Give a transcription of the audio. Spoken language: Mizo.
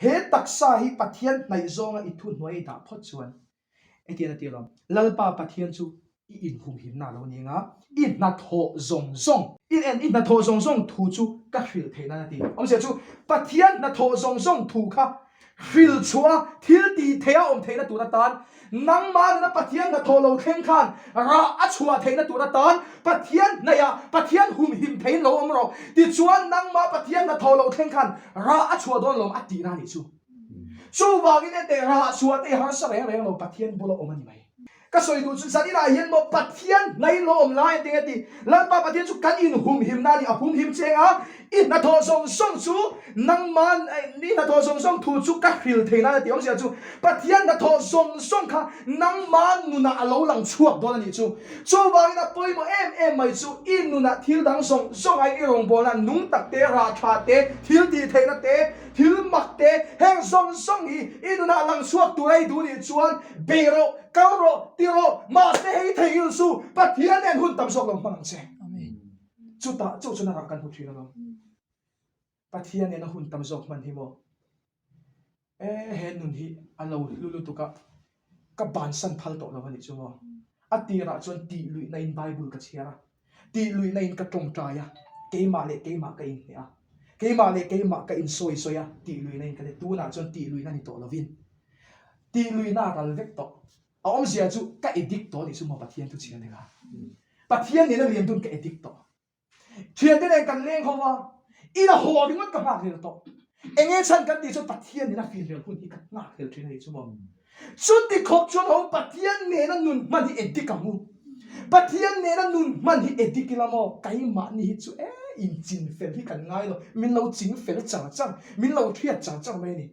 He taksa hi Pathian hnaih zawnga i thuhnuai i dah phawt chuan Hetiang a ti alawm, Lalpa Pathian chu i inhumhimna a lo ni anga, i hnathawh zawng zawng, i en i hnathawh zawng zawng thu chu ka hrilh theih nan a ti. Awmzia chu Pathian hnathawh zawng zawng thu kha hrilh chhuah a, thil tih theih a awm theihna tur atan, nangmah nuna Pathian hnathawh lo thleng khan rah a chhuah theihna tur atan Pathian hnaihah Pathian humhim theihin lo awm rawh. Tichuan nangmah Pathian hnathawh lo thleng khan rah a chhuah dawn lawm a tihna a nih chu. Chuvangin enteh rah chhuah te i harsa reng reng lo Pathian bula awm a ni mai. Ka sawi duh chu zaninah hian maw Pathian hnai lo awm lai ati nge ti Lalpa Pathian chu kan inhumhimna a ni a humhim cheng a i hnathawh zawng zawng chu nangman i hnathawh zawng zawng thu chu ka hril thei nan a ti awmzia chu Pathian hnathawh zawng zawng kha nangma nunah a lo lang chhuak dawn a nih chu. Chuvangin a pawimawh em em mai chu i nunah thil dang zawng zawng aiin i rawngbawlna nung tak te rah tha te thil tih theihna te Thil mak te, heng zawng zawng hi i nunah lang chhuak tur a i duh nih chuan bei rawh, kal rawh, ti rawh, mahse hei theihnghilh su, Pathian nen hun tam zawk lo hmang ang che. Chutah chu chuan a rah kan hmu thin alawm. Pathian nena hun tam zawk hman hi maw? E he nun hi a lo hlu lutuk a, ka bansan phal tawh lo a nih chu maw? A tirah chuan tih luihna in Bible ka chhiar a, Tih luihna in ka tawngtai a, keimah leh keimah ka inhneh a, keimah leh keimah ka insawi sawi a, tih luihna in ka ti. Tunah chuan tih luihna ni tawh lovin tih luihna a ral vek tawh. A awmzia chu ka addict tawh anih chu maw Pathian thu chhiar nek a. Pathian nena lian dun ka addict tawh. Thiante nen kan leng ho a, in a haw ringawt ka nghak rel tawh. Enge chhan kan tih chuan Pathian nena fir rel hun hi ka nghak rel thin anih chu maw. Chuti khawp chuan ho Pathian nena nun hman hi edik ang u. Pathian nena nun hman hi edik ila maw? Keimahni hi chu e, inchin fel hi kan ngai lo. Min lo ching fel char char, min lo hriat char char mai a ni.